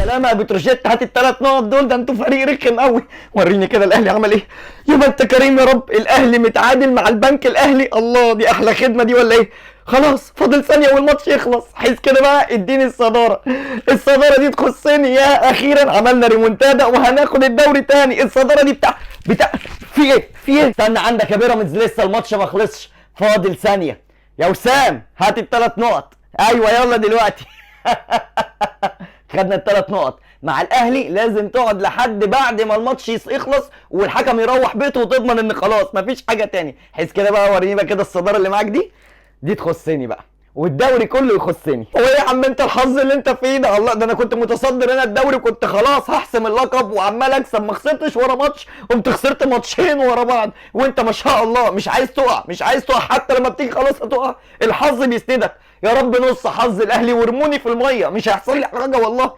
السلامة يا بتروجيت، هات الثلاث نقط دول، ده انتوا فريق رخم قوي. وريني كده الاهلي عمل ايه. يا ما انت كريم يا رب، الاهلي متعادل مع البنك الاهلي. الله، دي احلى خدمة دي ولا ايه؟ خلاص فاضل ثانية والماتش يخلص. حس كده بقى، اديني الصدارة، الصدارة دي تخصني. يا اخيرا عملنا ريمونتادا وهناخد الدوري تاني. الصدارة دي بتاع في ايه؟ في ايه؟ استنى عندك يا بيراميدز، لسه الماتش ما خلصش، فاضل ثانية. يا وسام هات الثلاث نقط. ايوه يلا دلوقتي. خدنا الثلاث نقط مع الاهلي. لازم تقعد لحد بعد ما الماتش يخلص والحكم يروح بيته وتضمن ان خلاص مفيش حاجة تاني. حس كده بقى، وريني بقى كده الصدارة اللي معاك دي، دي تخصني بقى، والدوري كله يخصني. هو ايه يا عم انت الحظ اللي انت فيه ده؟ الله، ده انا كنت متصدر هنا الدوري وكنت خلاص هحسم اللقب وعمال اكسب، ما خسرتش ورا ماتش، قمت خسرت ماتشين ورا بعض. وانت ما شاء الله مش عايز تقع، مش عايز تقع، حتى لما بتيجي خلاص هتقع الحظ بيسندك. يا رب نص حظ الاهلي وارموني في المية، مش هيحصل لي حاجة والله.